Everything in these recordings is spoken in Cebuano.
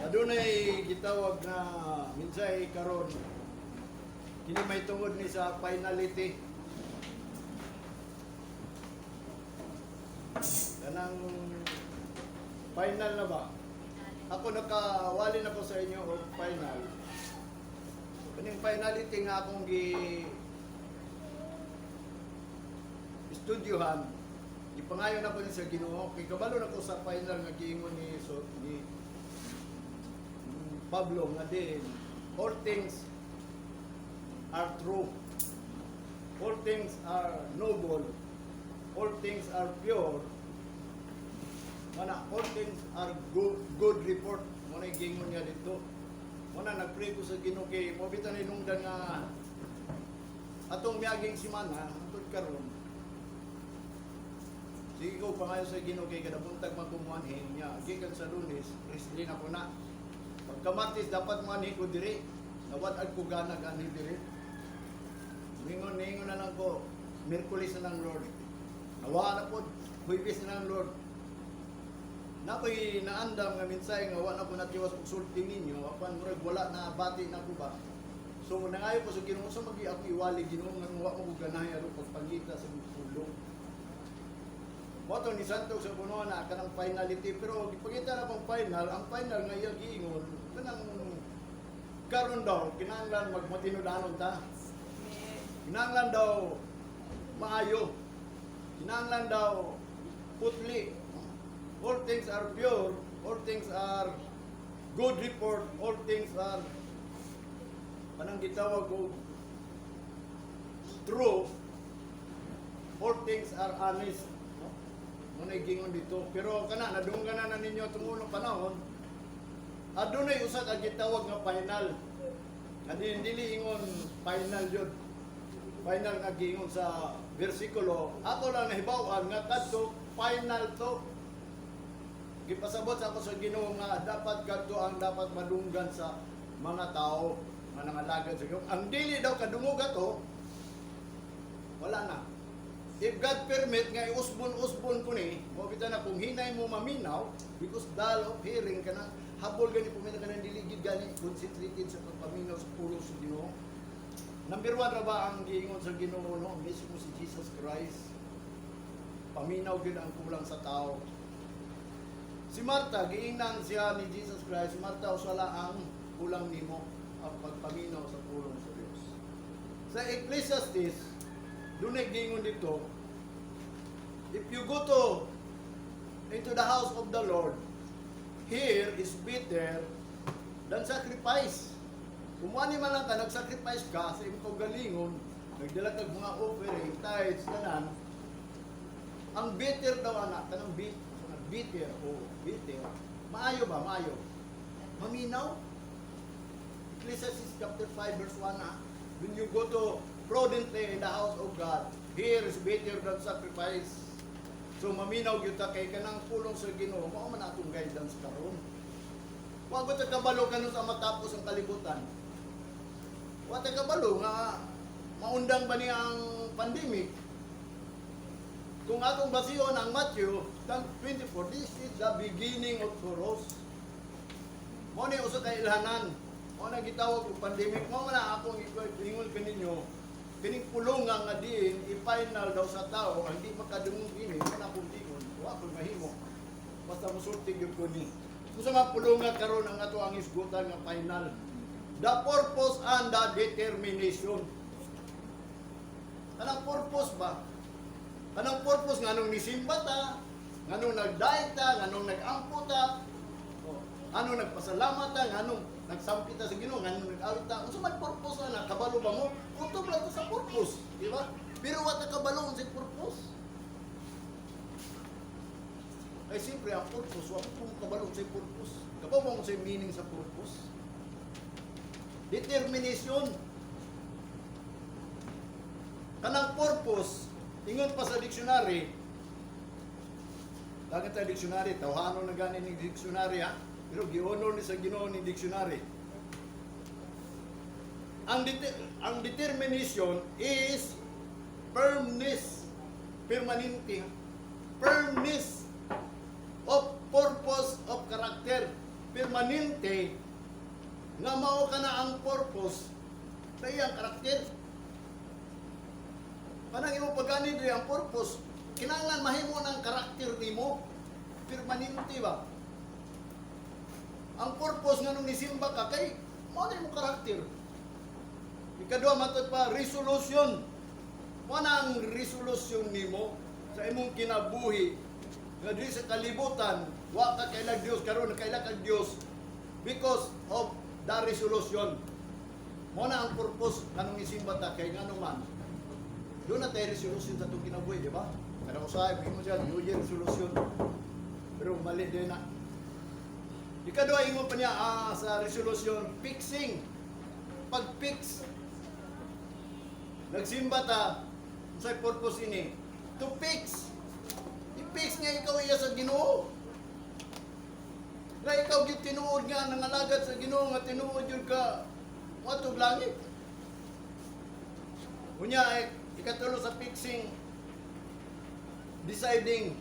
Adunay gitawag na mensahe karon, kini may tungod ni sa finality. Kanang final na ba? Ako, nakawali na ko sa inyo og final. Kaning finality nga akong gi estudyohan, gipangayo na ko ni sa Ginoo kay kabalo na ko sa final nga giingon ni so, ni Pablo nga din all things are true, all things are noble, all things are pure, mana all things are good, good report. Mo na giingon niya dito. Mo na nagpray ko sa Ginoo kay mo bitan hinungdan nga atong miaging semana hangtod karon. Sige ko pangayo sa Ginoo kay kada buntag man ko muanhi niya. Gikan sa Lunes, rest day na ko na. Pagka Martes dapat muanhi ko diri. Nawad-ad ko gana gani diri. Ningon ningon na lang ko, Miyerkules na lang, Lord. Nawa na po, Huwebes na lang, Lord. Na ko'y naandam nga mensahe nga wa na ko natiwas og sulti ninyo apan murag wala na bati na ko ba. So nangayo ko sa Ginoo sa magi ako iwali, Ginoo, nga wa mo ko ganahay aron pagpangita sa pulong. Mo to ni Santo sa puno na kanang finality, pero gipakita na kong final, ang final nga iya giingon kanang karon daw kinahanglan magmatinud-anon ta. Kinahanglan daw maayo. Kinahanglan daw putli. All things are pure, all things are good report, all things are kanang gitawag og true, all things are honest. No? Mo na gingon dito. Pero kana nadunggan na ninyo itong unang panahon, adunay usa ka gitawag nga final. Nga dili ingon final yun. Final nga giingon sa bersikulo, ako lang nahibaw-an nga kadto final to. Gipasabot sa ako sa Ginoo nga dapat kadto ang dapat madunggan sa mga tao nga nangalagad sa Ginoo. Ang dili daw kadungog ato, wala na. If God permit nga iusbon-usbon ko ni, mo bitaw na kung hinay mo maminaw, because dull of hearing ka na, habol gani pumila ka ng dili gid gani concentrated sa pagpaminaw sa pulong sa Ginoo. Number one ra ba ang giingon sa Ginoo, no? Mismo si Jesus Christ. Paminaw gyud ang kulang sa tao. Si Martha, giingnan siya ni Jesus Christ, "Si Martha, usala ang kulang nimo, ang pagpaminaw sa pulong sa Dios." Sa Ecclesiastes, doon ay giingon dito, if you go to into the house of the Lord, here is better than sacrifice. Kung man man lang ka, nag-sacrifice ka sa imong kaugalingon, nagdala kag mga offering, tithes, tanan, ang bitter daw anak, kanang bitter o bitter, maayo ba? Maayo. Maminaw. Ecclesiastes chapter 5 verse 1 ha. When you go to prudently in the house of God, here is better than sacrifice. So maminaw gyud ta kay kanang pulong sa Ginoo, mao man atong guidance karon. Wa ta kabalo kanus-a matapos ang kalibutan. Wa ta kabalo nga maundang ba niya ang pandemic. Kung atong basiyon ang Matthew 24, this is the beginning of sorrows. Mo ni usa ka ilhanan. Mo na gitawag og pandemic. Mo man na akong ingon kaninyo, kining pulungan nga diin i-final daw sa tao ang di makadungog ini, mo na akong ingon, wa ko'y mahimo. Basta musulti gyud ko ni. Kung sa mga pulungan karon ang ato ang isgutan nga final. The purpose and the determination. Kanang purpose ba? Kanang purpose nganong nisimba ta, nganong nagdiet ta, nganong nag-ampo ta, oh, anong nagpasalamat ta, nganong nagsampi ta sa Ginoo, nganong nag-awit ta. Unsa man purpose ana? Kabalo ba mo? Kutob lang ta sa purpose, di ba? Pero wa ta kabalo unsay purpose. Ay siyempre ang purpose, wa ko kabalo unsay purpose. Kabalo mo unsay meaning sa purpose? Determination. Kanang purpose, ingon pa sa dictionary, dagan tayo dictionary, tawhanon na gani ni dictionary ha, pero gi-honor ni sa Ginoo ni dictionary. Ang determination is firmness, permanente, firmness of purpose of character. Permanente nga mao ka na ang purpose sa iyang karakter. Kanang imong pagani diri, ang purpose kinahanglan mahimo ng karakter nimo. Permanente ba? Ang purpose nga nung nisimba ka kay mao na imong karakter. Ikaduha, matod pa, resolution. Mao na ang resolution nimo sa imong kinabuhi nga diri sa kalibutan, wa ka kailag Dios, karon kaila kag Dios because of the resolution. Mao na ang purpose kanong isimba ta, kay ngano man doon na tayo resolution sa itong kinabuhi, di ba? Kada usahay, mo siya, New Year resolution. Pero mali din na. Ikaduha, ingon pa niya sa resolution, fixing. Pag-fix. Nagsimba ta, sa purpose ini, to fix. I-fix nga ikaw iya sa Ginoo. Nga ikaw gyud tinuod nga nangalagad sa Ginoo, nga tinuod yun ka moadtog langit. Unya, eh, ikatulo sa fixing, deciding.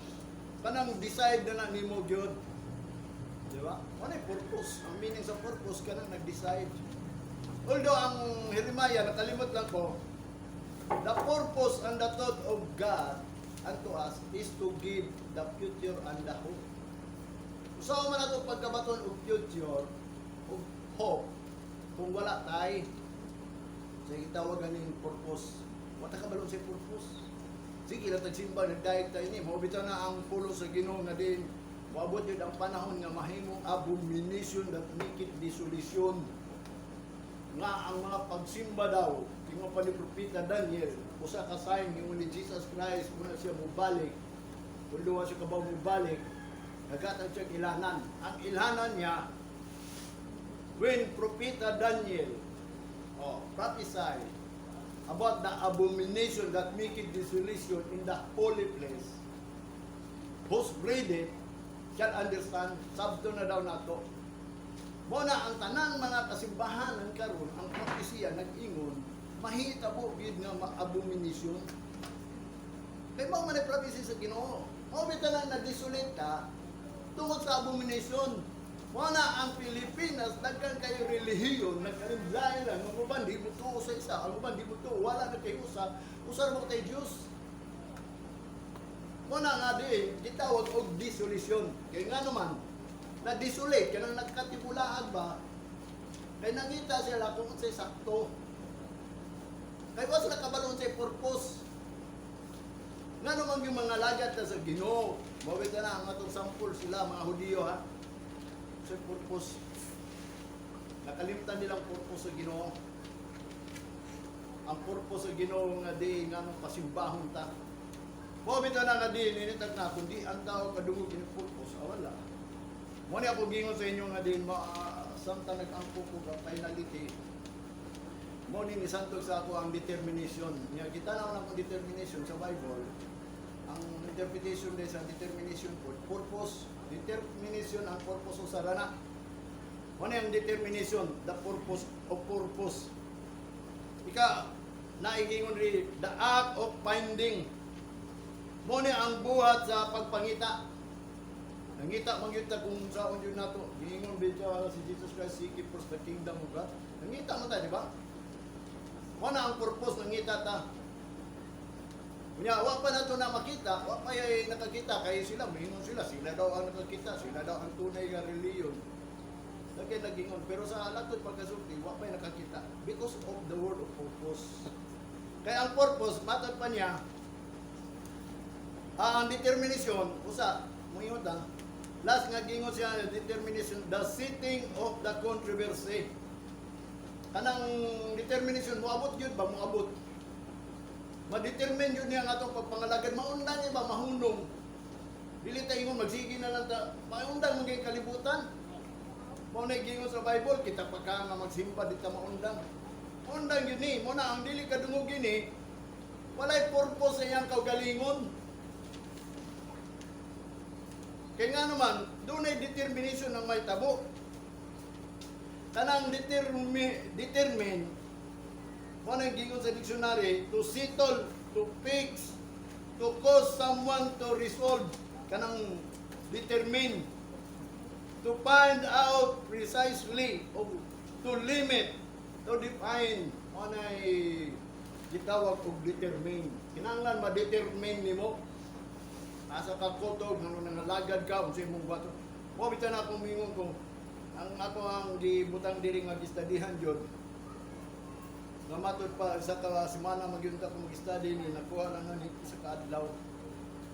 Kanang decide na na nimo gyud. Di ba? Ano yung purpose? Ang meaning sa purpose, kanang nag-decide. Although ang Jeremiah, nakalimot lang ko, the purpose and the thought of God unto us is to give the future and the hope. Usaha man ato pagkabaton og future og hope kung wala tay sa gitawag ganing purpose. Wa ta kabalo sa purpose. Sige lang tagsimba, nagdayeg tayo ni. Mao bitaw na ang pulo sa Ginoo nga din moabot yun ang panahon nga mahimong abomination that make it desolation, nga ang mga pagsimba daw, ingon pa ni Propeta Daniel, usa ka sign ingon ni Jesus Christ una siya mubalik, kung duwa siya kabaw mubalik, nagatag siya ilhanan. Ang ilhanan niya, when Propeta Daniel, oh, prophesy about the abomination that make it desolation in the holy place, whose read it shall understand, sabto na daw nato. Mo na ang tanang mga kasimbahanan karon, ang propesiya nag-ingon, mahitabo gid nga ma-abomination. Kay mao man ang prophecy sa Ginoo. Mao bitaw na na-desolate ka tungod sa abomination. Mo na ang Pilipinas, daghan kayo relihiyon, nagkalimlain lang, ang uban di mo tuo sa isa, ang uban di mo tuo, wala na kayo usa, usa ra mo kay Dios. Mo na nga di gitawag og dissolution. Kay nga naman, na desolate kanang nagkatibulaag ba, kay nangita sila kung unsay sakto. Kay wa sila kabalo unsay purpose. Nga naman yung mga lagat na sa Ginoo, mao na ang atong sample sila mga Hudiyo, ha. Sa purpose. Nakalimtan nilang purpose sa Ginoo. Ang purpose sa Ginoo nga di nganong pasimbahon ta. Mao bitaw na nga di ninitag na kundi ang tao kadungog ini purpose, ah, wala. Mo ni ako gingon sa inyo nga din ma samtang nag-ampo ko ka finality. Mo ni nisantog sa ako ang determination. Nya kita na ang determination sa Bible. Ang interpretation din sa determination po, purpose, determination ang purpose sa rana. Mo ni ang determination, the purpose of purpose. Ika naigingon ri, the act of finding. Mo ni ang buhat sa pagpangita. Nangita man gyud ta kung saon yun nato. Giingon bitaw si Jesus Christ, "Seek ye first the kingdom of God." Nangita man ta, di ba? Mo na ang purpose, nangita ta. Unya, wa pa nato na makita, wa pa yay nakakita kay sila, moingon sila, sila daw ang nakakita, sila daw ang tunay nga reliyon. Lagi nagingon, pero sa latod pagkasulti, wa pa nakakita because of the word of purpose. Kaya ang purpose, matod pa niya, ang determination, usa, moingon ta, last nga gingon siya, determination, the sitting of the controversy. Kanang determination, moabot yun ba? Moabot. Ma-determine yun niya ang atong pagpangalagad. Maundang iba, mahunong. Dili tayo ingon, magsige na lang ta. Maundang mga kalibutan. Mao na gingon sa Bible, kita pa ka nga magsimba, di ta maundang. Maundang yun ni. Mo na ang dili kadungog gini, walay purpose sa iyang kaugalingon. Kaya nga naman, doon ay determination ng may tabo. Kanang determine, mo na gingon sa dictionary, to settle, to fix, to cause someone to resolve, kanang determine, to To find out precisely o to limit, to define, anay gitawag og determine. Kinahanglan ma-determine nimo asa ka kutob, ngano nangalagad ka, unsa imong buhaton. Mo bitaw na akong mingon kung ang ako ang gibutang diri nga gistadihan jud. Nga matud pa sa ka semana magyunta ko mag-study ni, nakuha na nga ni sa kaadlaw.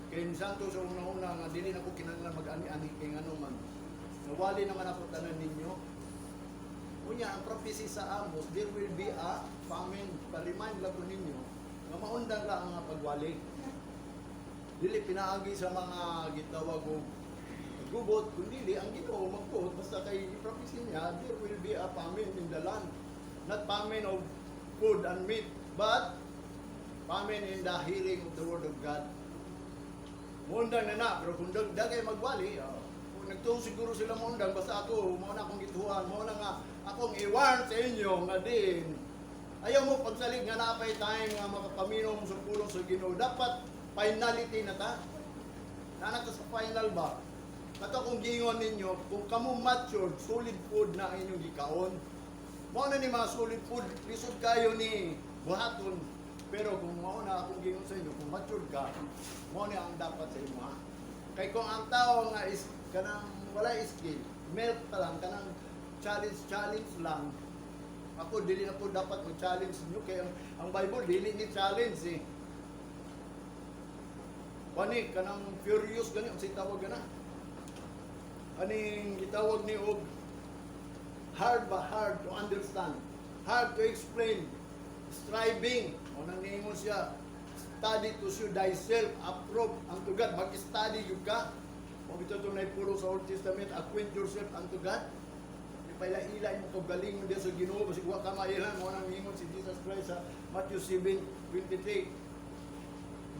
Kay ni Santo sa una-una nga dili na ko kinahanglan mag-ani-ani kay ngano man. Nawali naman ako tanan ninyo. Unya, ang prophecy sa Amos, there will be a famine. Pa-remind lang ko ninyo nga maundang ra ang mga pagwali. Dili pinaagi sa mga gitawag og gubot, kundi ang Ginoo magbuot basta kay prophecy niya, there will be a famine in the land. Not famine of food and meat, but famine in the hearing of the word of God. Muundang na na, pero kung dagay magwali, kung nagtuo siguro sila muundang, basta ako, mao na akong gituhan, mao na nga akong i-warn sa inyo nga din, ayaw mo pagsalig nga napay time nga makapaminaw mo sa pulong sa Ginoo. Dapat finality na ta. Naa na ta sa final ba? Kato kung giingon ninyo, kung kamo matured, solid food na ang inyong gikaon. Mao na ni mga solid food, lisod kayo ni buhaton. Pero kung mao na akong giingon sa inyo, kung matured ka, mao ni ang dapat sa imo ha. Kay kung ang tao nga is kanang wala skill, milk pa lang, kanang challenge challenge lang. Ako dili na po dapat mag-challenge niyo kay ang Bible dili ni challenge eh. Wani kanang furious gani unsay tawag gana? Kaning gitawag ni og hard ba, hard to understand, hard to explain, striving. O nang niingon siya, "Study to show thyself approved unto God." Mag-study jud ka. O bitaw itong naipulong sa Old Testament, "Acquaint yourself unto God." Ipaila-ila mo kagalingon diya sa Ginoo basig wa ka mailhan. Mo nang ingon si Jesus Christ sa Matthew 7:23,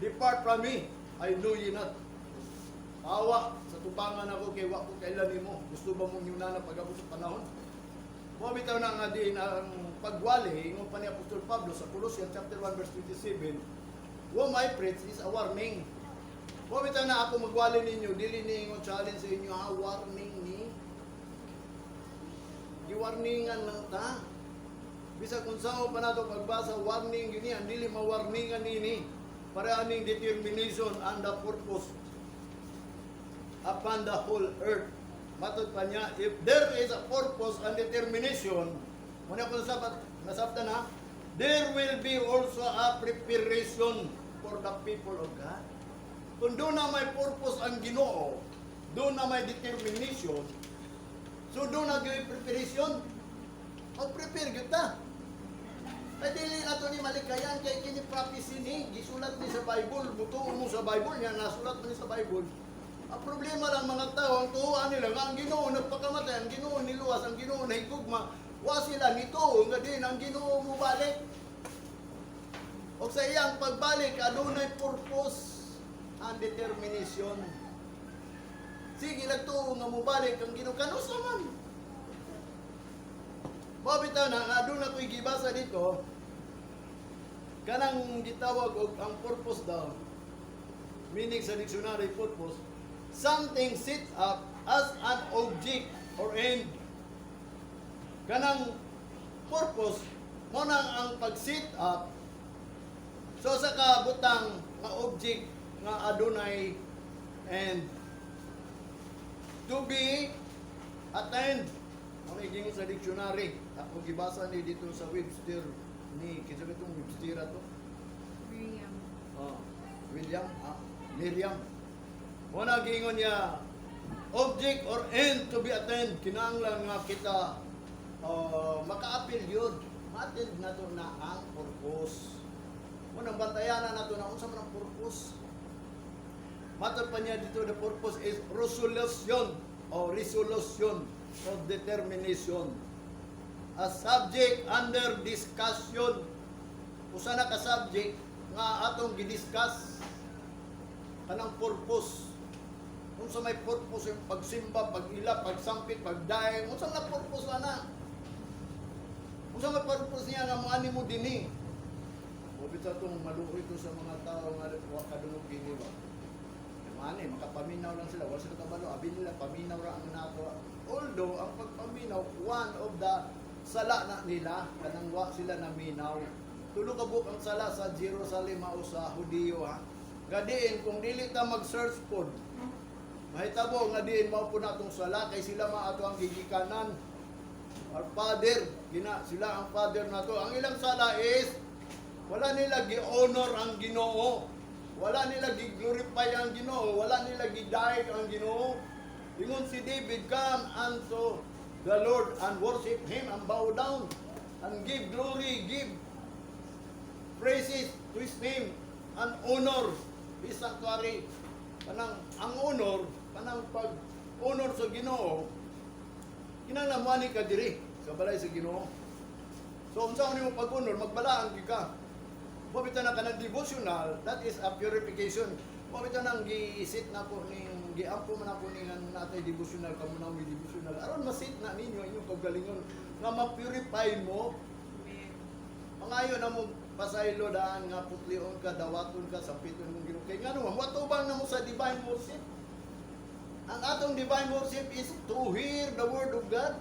"Depart from me, I know ye not." Awa sa tubangan ako kay wa ko kailan nimo. Gusto ba mong yunana pag-abot sa panahon? Mo bitaw na nga din ang pagwali, ingon pa ni Apostol Pablo sa Colossians chapter 1 verse 27, "Whom I preach is a warning." Mo bitaw na ako magwali ninyo, dili ni ingon challenge sa inyo ha, warning ni. Giwarningan lang ta. Bisag kung saan pa nato pagbasa, warning yun yan, dili mawarningan nini. Para aning determination and the purpose upon the whole earth. Matod pa niya, if there is a purpose and determination, muna ko nasabtan na, there will be also a preparation for the people of God. Kung doon na may purpose ang Ginoo, doon na may determination, so doon na gyud preparation. Mag-prepare gyud ta. Kay dili nato ni malikayan kay kini prophecy ni gisulat ni sa Bible, mutuo mo sa Bible niya, nasulat man ni sa Bible. Ang problema lang mga tao, ang tuoan nila nga ang Ginoo nagpakamatay, ang Ginoo niluwas, ang Ginoo nahigugma, wa sila nito nga din ang Ginoo mobalik. Og sa iyang pagbalik adunay purpose and determination. Sige nagtuo nga mobalik ang Ginoo kanusa man. Mao bitaw na nga aduna ko'y gibasa dito kanang gitawag og ang purpose daw, meaning sa dictionary, purpose, something set up as an object or end. Kanang purpose mo nang ang pag-set up so sa kabutang nga object nga adunay and to be attained. Ang giingon sa dictionary. Ako gibasa ni dito sa Webster ni kinsa ba itong Webster ato? Miriam. Oh, William, Miriam. Muna giingon niya, object or end to be attained, kinahanglan nga kita maka-apil yun. Ma-attend nato na ang purpose. Munang bantayanan nato na unsa man ang purpose. Matod pa niya dito, the purpose is resolution or resolution of determination. A subject under discussion. Usa na ka subject nga atong gidiscuss kanang purpose. Unsa may purpose yung pagsimba, pag-ila, pagsampit, pagdaing, unsa na purpose ana? Unsa may purpose niya nga moani mo dinhi? Mo bitaw tong maluoy ko sa mga tao nga wa kadungog kini ba. Mani, makapaminaw lang sila. Wala sila kabalo. Abi nila, paminaw ra ang nato. Although, ang pagpaminaw, one of the sala na nila, kanang wa sila na minaw. Tulo ka buok ang sala sa Jerusalem o sa Hudiyo, ha. Gadiin, kung dili ta mag-search pod, mahitabo nga diin mao po natong sala kay sila maato ang gigikanan. Our father, gina sila ang father nato. Ang ilang sala is wala nila gi-honor ang Ginoo. Wala nila gi-glorify ang Ginoo, wala nila gi-die ang Ginoo. Ingon si David, "Come unto the Lord and worship Him and bow down and give glory, give praises to His name and honor His sanctuary." Kanang ang honor, kanang pag honor sa Ginoo, kinahanglan mo ani ka diri sa balay sa Ginoo. So unsa man nimo pag-honor, magbalaan gyud ka. Mao bitaw na kanang devotional, that is a purification. Mao bitaw nang gi-sit na ko ning giampo man ako ning natay devotional kamo na may devotional. Aron ma-sit na ninyo inyong kaugalingon nga ma-purify mo. Mangayo na mo pasaylo daan nga putlion ka, dawaton ka, sampiton mong Ginoo. Kay ngano man watubang na mo sa divine worship. Ang atong divine worship is to hear the word of God.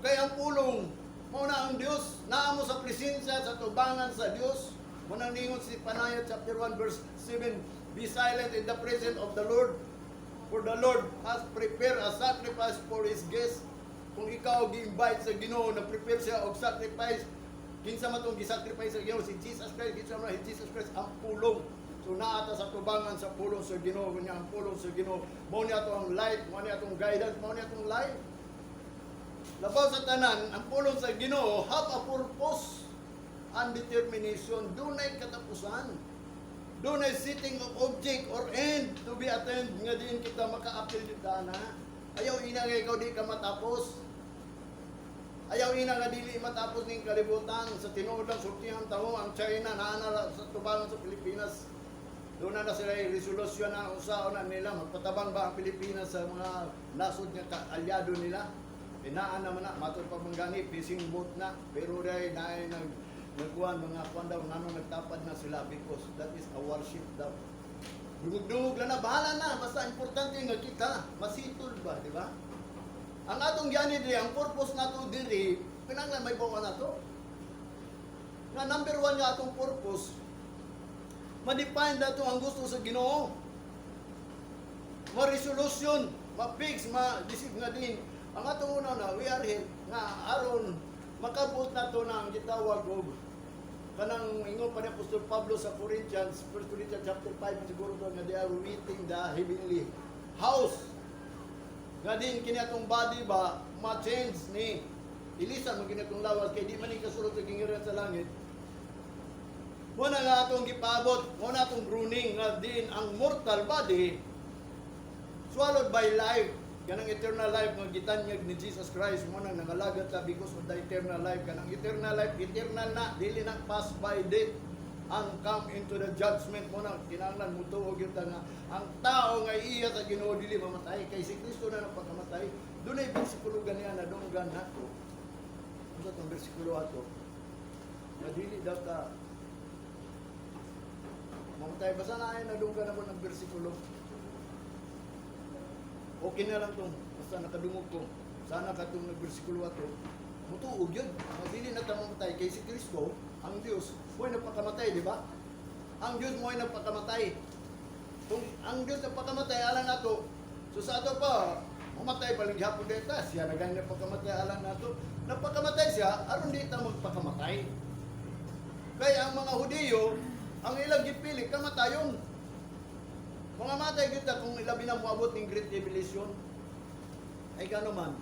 Kay ang pulong, mao na ang Dios, naa mo sa presensya sa tubangan sa Dios. Mao nang ningon si Panaya chapter 1 verse 7, "Be silent in the presence of the Lord, for the Lord has prepared a sacrifice for His guests." Kung ikaw gi-invite sa Ginoo, na prepare siya og sacrifice. Kinsa man tong gi-sacrifice sa Ginoo? Si Jesus Christ. Kinsa man si Jesus Christ? Ang pulong. So naa ta sa tubangan sa pulong sa Ginoo, kunya ang pulong sa Ginoo mao ni ato ang light, mao ni atong guidance, mao ni atong life. Labaw sa tanan, ang pulong sa Ginoo have a purpose and determination. Dunay katapusan. Dunay setting of object or end to be attained nga diin kita maka-apil dito na. Ayaw ina nga ikaw di ka matapos. Ayaw ina nga dili matapos ning kalibutan. Sa tinuod lang sultihan tawo, ang China naa na sa tubangan sa Pilipinas. Doon na na sila yung resolusyon na unsaon na nila magpatabang ba ang Pilipinas sa mga nasod nga kaalyado nila. Inaan naman na matod pa man gani fishing boat na, pero dahil naay nagkuan mga kuan daw, ngano nagtapad na sila, because that is a warship daw. Dungog-dungog lang na, bahala na, basta importante nga kita masitol ba, di ba? Ang atong gani diri, ang purpose nato diri, kinahanglan may bawa nato. Nga number one nga atong purpose, ma-define nato ang gusto sa Ginoo. Ma-resolution, ma-fix, ma-deceive nga din. Ang atong una na, we are here, nga aron makabot nato na ang gitawag og kanang ingon pa ni Apostol Pablo sa Corinthians, 1 Corinthians chapter 5 siguro to, nga they are waiting the heavenly house. Nga din kini atong body ba, ma-change ni ilisan mo kini atong lawas kay di man ni kasulod sa gingharian sa langit. Mo na nga atong gipaabot, mo na atong groaning nga din ang mortal body swallowed by life, kanang eternal life nga gitanyag ni Jesus Christ. Mo nang nangalagat ta because of the eternal life. Kanang eternal life, eternal na, dili na pass by date ang come into the judgment. Mo na kinahanglan mutuo gyud ta nga ang tao nga iya sa Ginoo dili mamatay kay si Kristo na nagpakamatay. Dunay bersikulo ganiya na dunggan nato. Unsa tong bersikulo ato nga dili daw ta mamatay? Basta na ay nadunggan ako ng bersikulo. Okay na lang tong basta nakadungog ko. Sana katong nagbersikulo ato mutuo gyud nga dili na ta mamatay kay si Kristo ang Dios mo'y nagpakamatay, di ba? Ang Dios mo'y nagpakamatay. Kung ang Dios nagpakamatay alang nato, so sa ato pa mamatay pa lang gihapon dita. Siya na gani nagpakamatay alang nato. Nagpakamatay siya aron di ta magpakamatay. Kaya ang mga Hudiyo, ang ilang gipili kamatayon. Mga matay kita kung ilabi na moabot ning Great Tribulation. Ay gano man,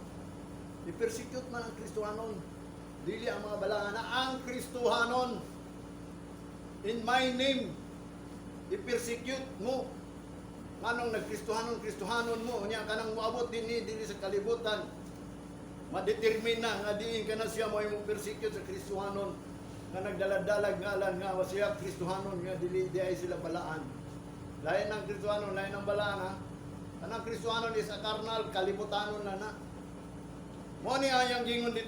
i-persecute man ang Kristohanon. Dili ang mga balaan na ang Kristohanon. "In my name," i-persecute mo. Nganong nagkristohanon, Kristohanon mo, unya kanang moabot din ni dili sa kalibutan. Ma-determine na nga diin ka na siya mo imong persecute sa Kristohanon nga nagdaladalag ngalan nga wa siya Kristohanon, nga dili di ay sila balaan. Lain ng Kristohanon, lain ng balaan, ha. Kanang Kristohanon is a carnal, kalibutanon na na. Mo ni ayang gingon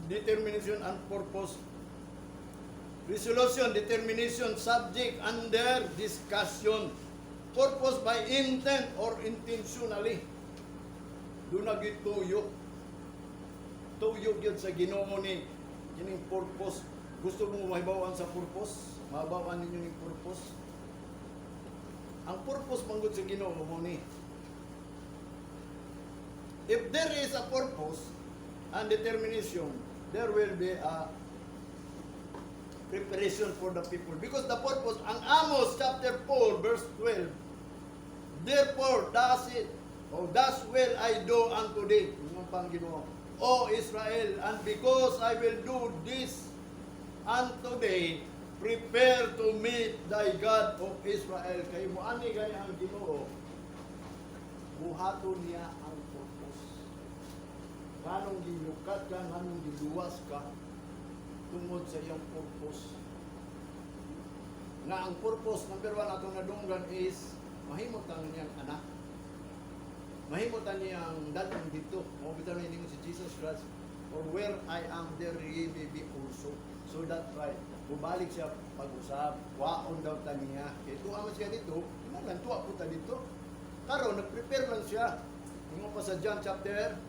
determination and purpose. Resolution, determination, subject under discussion. Purpose by intent or intentionally. Duna gyud tuyo. Tuyo gyud sa Ginoo ni kining purpose. Gusto mo mahibaw-an sa purpose? Mahibaw-an ninyo ning purpose? Ang purpose manggod sa Ginoo mo ni. If there is a purpose and determination, there will be a preparation for the people. Because the purpose, ang Amos chapter 4, verse 12, "Therefore, thus it, or thus will I do unto thee," ingon pang Ginoo, "O Israel, and because I will do this unto thee, prepare to meet thy God, O Israel." Kay mo ani gani ang Ginoo, buhaton niya ang purpose. Nganong ginyukat ka, nganong giluwas ka, tungod sa iyang purpose. Nga ang purpose, number one atong nadunggan is, mahimot ang niyang anak. Mahimot ang niyang dadong dito. Mao bitaw na si Jesus Christ, "For where I am, there ye may be also." So that right, bubalik siya pag-usab, waon daw ta niya. Kay tuwa man siya dito, kinahanglan tuwa po ta dito. Karon nag-prepare lang siya. Ingon pa sa John chapter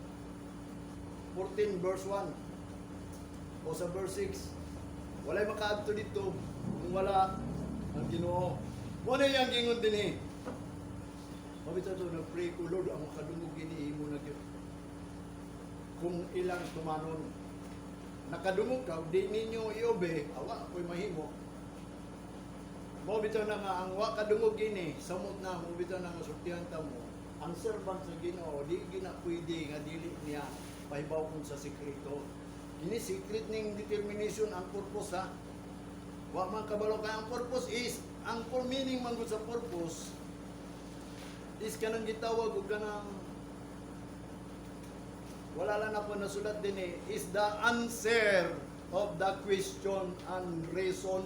14 verse 1 o sa verse 6. Walay makaadto dito kung wala ang Ginoo. Mo na iyang gingon dinhi. Mabita to, nag-pray ko, "Lord, ang makadungog gini imo na gyud." Kung ilang tumanon. Nakadungog ka, di ninyo i-obey, awa ako'y mahimo. Mo bitaw na nga ang wa kadungog gini, samot na mo bitaw na nga sultihan ta mo. Ang servant sa Ginoo di gina pwede nga dili niya pahibaw kung sa sekreto. Kini secret ning determination, ang purpose ha. Wa man kabalo kay ang purpose is ang full meaning man gud sa purpose is kanang gitawag og kanang, wala lang ako nasulat din eh, is the answer of the question and reason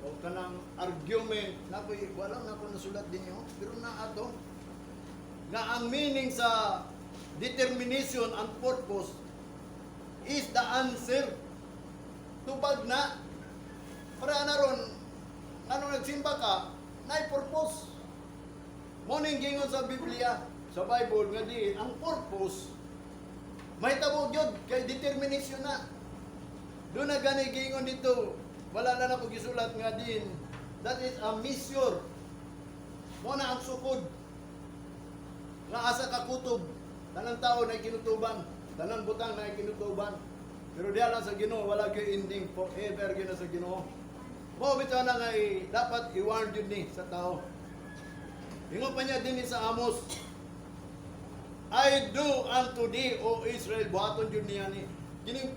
o kanang argument na ko, wala na ako nasulat din yun, pero na ato nga ang meaning sa determination and purpose is the answer, tubag na para na ron ano nagsimba ka na purpose mo. Ning gingon sa Biblia, sa Bible, nga di ang purpose mahitabo gyud kay determination na. Doon na gani gingon dito, wala na ako gisulat nga din, that is a measure mo na ang sukod nga asa ka kutob. Tanang tao na kinutuban, tanang butang na kinutuban, pero diha lang sa Ginoo wala gyud ending, forever gyud na sa Ginoo. Mo bitaw na nga dapat i-warn jud ni sa tao. Ingon pa niya din sa Amos, "I do unto thee, O Israel," buhaton jud niya ni. Kining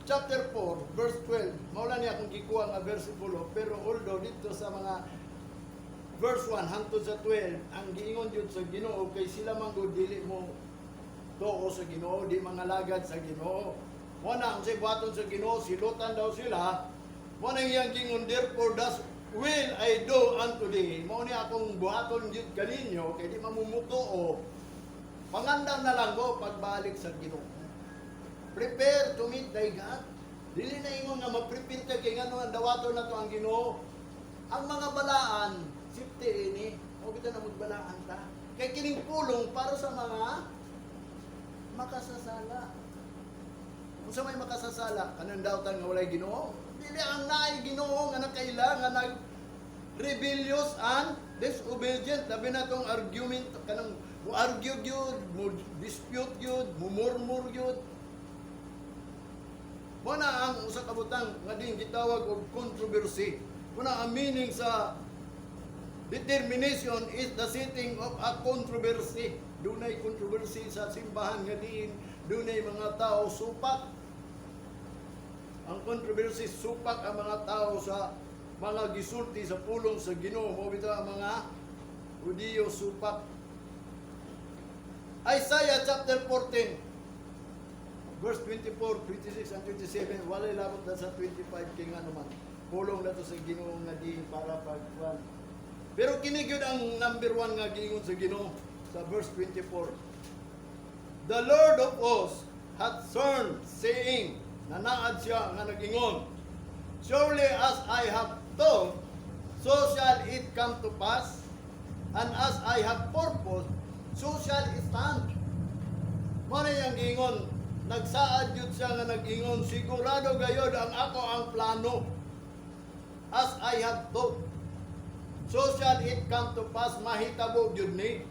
chapter 4, verse 12, maula niya akong gikuha nga versikulo, pero although dito sa mga verse 1 hangtod sa 12, ang giingon jud sa Ginoo kay sila man gud dili mo tuo sa Ginoo, di mangalagad sa Ginoo. Mo na ang say buhaton sa Ginoo, silutan daw sila. Mo na iyang gingon, "Therefore thus will I do unto thee." Mao ni akong buhaton jud kaninyo kay di mamumutuo. Pangandam na lang ko pagbalik sa Ginoo. Prepare to meet thy God. Dili na ingon nga ma-prepare ka kay ngano ang dawaton na to ang Ginoo. Ang mga balaan, safety ini, o kita na magbalaan ta. Kay kining pulong para sa mga makasasala. Kung sa may makasasala, kanang dautan nga walay Ginoo. Dili, ang naay Ginoo nga nakaila nga nag rebellious and disobedient. Labi na tong argument, kanang mo argue gyud, mo dispute gyud, mo murmur gyud. Mo na ang usa ka butang nga din gitawag og controversy. Mo na ang meaning sa determination is the setting of a controversy. Dunay controversy sa simbahan nga diin dunay mga tao supak. Ang controversy, supak ang mga tao sa mga gisulti sa pulong sa Ginoo. Mo bitaw ang mga Hudiyo supak. Isaiah chapter 14 verse 24, 26 and 27, walay labot na sa 25 kay nga naman. Pulong na to sa Ginoo nga di para pagkuan. Pero kini gyud ang number one nga giingon sa Ginoo sa verse 24. "The Lord of hosts hath sworn, saying," nanaad siya nga nagingon, "Surely as I have thought," so shall it come to pass, and as I have purposed, so shall it stand. Mao na iyang giingon, nagsaad yun siya nga nag-ingon, sigurado gayod ang ako ang plano. As I have thought, so shall it come to pass, mahitabo gyud ni.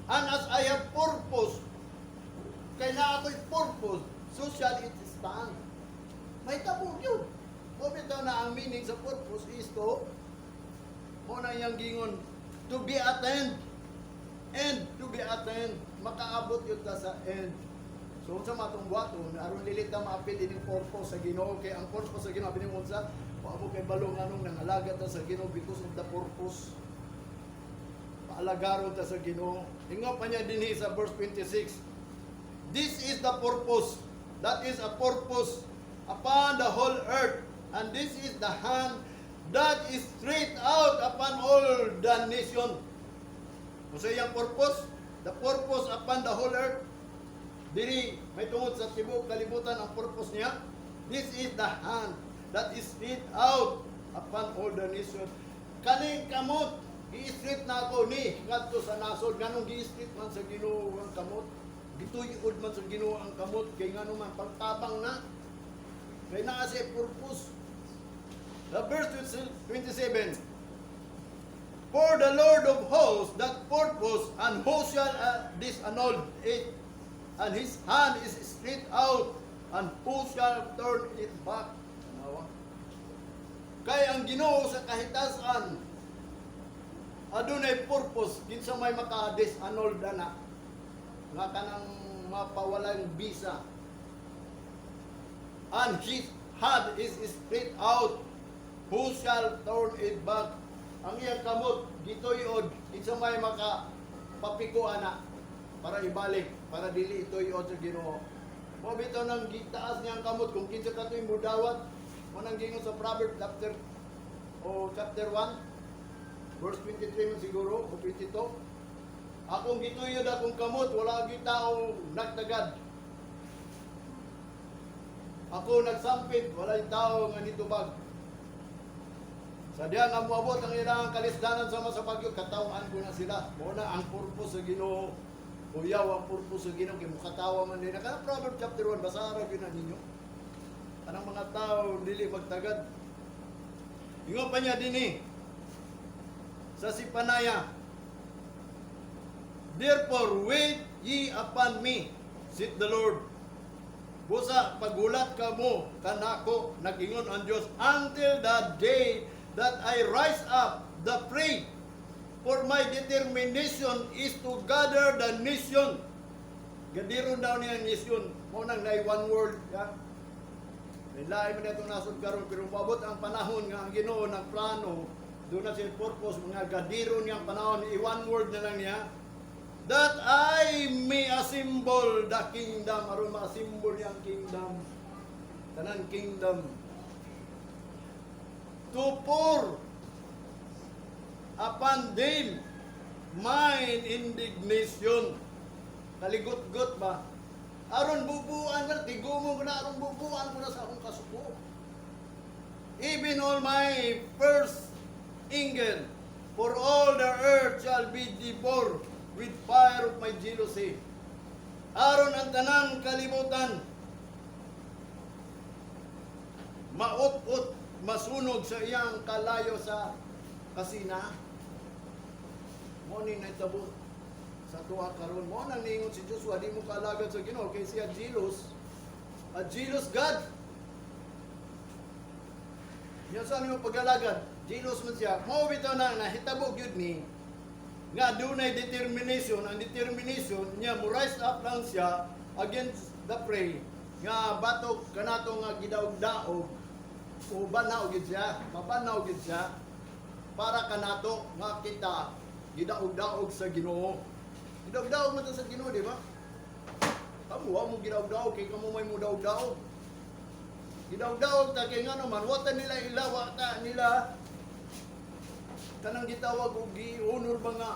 And as I have purpose, kay naa ako'y purpose, so shall it stand. Mahitabo gyud. O bitaw na ang meaning sa purpose is to, mao na iyang gingon, to be attained. And to be attained, makaabot yun ta sa end. So unsa man atong buhaton aron dili ta maapil ining purpose sa Ginoo? Kay ang purpose sa Ginoo, abi nimo unsa, wa mo kay balo nganong nangalaga ta sa Ginoo because of the purpose. Paalagaron ta sa Ginoo. Ingon pa niya dinhi sa verse 26. This is the purpose. That is a purpose upon the whole earth. And this is the hand that is stretched out upon all the nation. Unsa iyang purpose? The purpose upon the whole earth. Diri, may tungod sa tibuok kalibutan ang purpose niya. This is the hand that is stretched out upon all the nation. Kaning kamot, gi-stretch na ako ni ngadto sa nasod. Nganong gi-stretch man sa Ginoo ang kamot? Gituyod man sa Ginoo ang kamot kay ngano man, pagtabang na. Kay naa siya purpose. The verse 27. For the Lord of hosts that purpose, and who shall disannul it? And his hand is stretched out, and who shall turn it back? Tanawa. Kay ang Ginoo sa kahitasan, adunay purpose, kinsa may maka-disannul ana, nga kanang mapawalang bisa. And his hand is stretched out, who shall turn it back? Ang iyang kamot, gituyod, kinsa may maka papiko ana, para ibalik, para dili ituyod sa Ginoo. Mao bitaw nang gitaas niya ang kamot kung kinsa kato'y mudawat, mao nang gingon sa Proverbs chapter o chapter 1 verse 23 man siguro o 22. Akong gituyod akong kamot, wala gyud tao nagtagad. Ako nagsampit, wala tao nga nitubag. Sa diya nga moabot ang ilang kalisdanan sama sa bagyo, katawaan ko na sila. Mao na ang purpose sa Ginoo. Kuyaw ang purpose sa Ginoo kay mukatawa man din. Kana Proverbs chapter 1, basa ra gyud na ninyo. Kanang mga tao dili magtagad. Ingon pa niya dinhi sa Zephaniah. "Therefore, wait ye upon me, saith the Lord." Busa, paghulat kamo kanako, nag-ingon ang Diyos, until the day that I rise up the prey. For my determination is to gather the nation. Gadiron daw niya ang nation. Mao nang naay one world. Ya? Lain man itong nasod karon, pero paabot ang panahon nga ang Ginoo nagplano, duna siya purpose mga gadiron niyang panahon, i one world na lang niya, that I may assemble the kingdom, aron ma-assemble niya ang kingdom, tanan kingdom, to pour upon them mine indignation. Kaligot-got ba, aron bubuan na tigumo ko na, aron bubuan ko na sa akong kasuko, even all my fierce anger, for all the earth shall be devoured with fire of my jealousy. Aron ang tanang kalibutan maut-ut, masunog sa iyang kalayo sa kasina. Mao ni nahitabo sa tuwa karon. Mao nang niingon si Joshua, di mo kaalagad sa Ginoo kay siya jealous. A jealous God. Yan sa mo pag-alagad, jealous man siya. Mao bitaw na nahitabo gyud ni nga dunay determination, ang determination niya mo rise up lang siya against the prey nga batok kanato nga gidaog-daog o banaw gyud siya, mabanaw gyud siya para kanato nga kita gidaog-daog sa Ginoo. Gidaog-daog man ta sa Ginoo, di ba? Kamo wa mo gidaog-daog kay kamo may mo daog-daog. Gidaog-daog ta kay ngano man, wa ta nila ila, wa ta nila kanang gitawag og gi-honor ba nga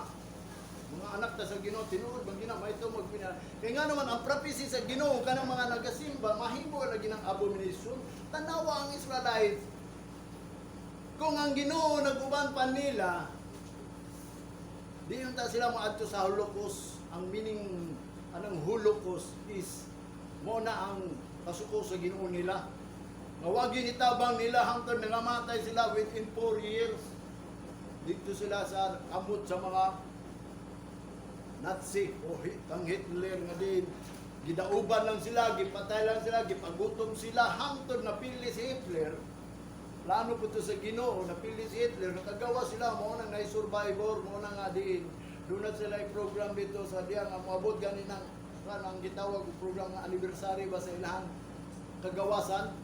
mga anak ta sa Ginoo, tinuod bang gina may magpina. Kay ngano man, ang prophecy sa Ginoo, kanang mga nagasimba mahimo lagi ng abomination. Tanawa ang Israelites. Kung ang Ginoo nag-uban pa nila, di unta sila moadto sa Holocaust. Ang meaning anang Holocaust is mo na ang kasuko sa Ginoo nila. Nga wa ginitabang nila hangtod nangamatay sila within 4 years. Dito sila sa kamot sa mga Nazi o kang Hitler nga din gidauban lang sila, gipatay lang sila, gipagutom sila hangtod napili si Hitler. Plano po to sa Ginoo, napili si Hitler, nakagawa sila mo nang nay survivor, mo na nga diin. Doon na sila program dito sa diya nga moabot gani nang kan ang gitawag og program nga anniversary ba sa ilahang kagawasan,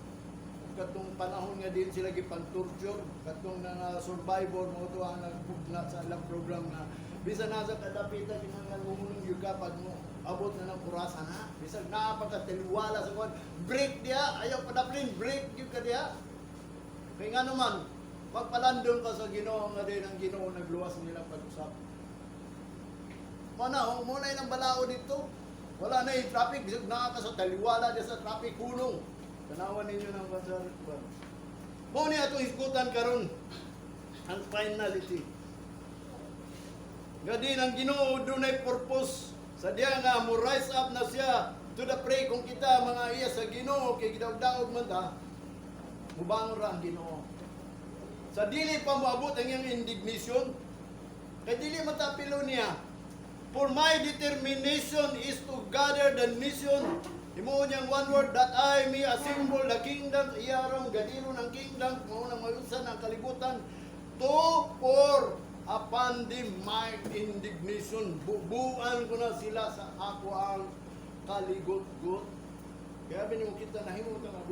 katong panahon nga din sila gipang-torture, katong nga survivor mo to ang nagbugna sa ilang program nga bisan nasa kadapitan kinahanglan mo yun ka pag mo abot na ng orasan ha, bisan naa pa ka taliwala sa kuan, break diha, ayaw padaplin, break gyud ka diha, kay nga naman magpalandong ka sa Ginoo nga din ang Ginoo nagluwas nila pag-usap mo na, oh, mo na ilang balao dito. Wala na yung traffic, bisag naa ka sa taliwala diya sa traffic, hunong. Tanawan ninyo ng bansar. Mo ni atong hisgutan karon ang finality. Nga din ang Ginoo dunay purpose sa diya nga mo rise up na siya to the pray. Kung kita mga iya sa Ginoo kay gidaog-daog man ta, mubangon ra ang Ginoo. Sa dili pa moabot ang iyang indignation kay dili man ta pilo niya. For my determination is to gather the nation. Himuon niyang one word, that I may assemble the kingdom. Iya rong gadiro ng kingdom, mao nang mayusan ang kalibutan. To pour upon them my indignation. Bubuan ko na sila sa ako ang kaligot-got. Kaya mo kita nahimo ka nga.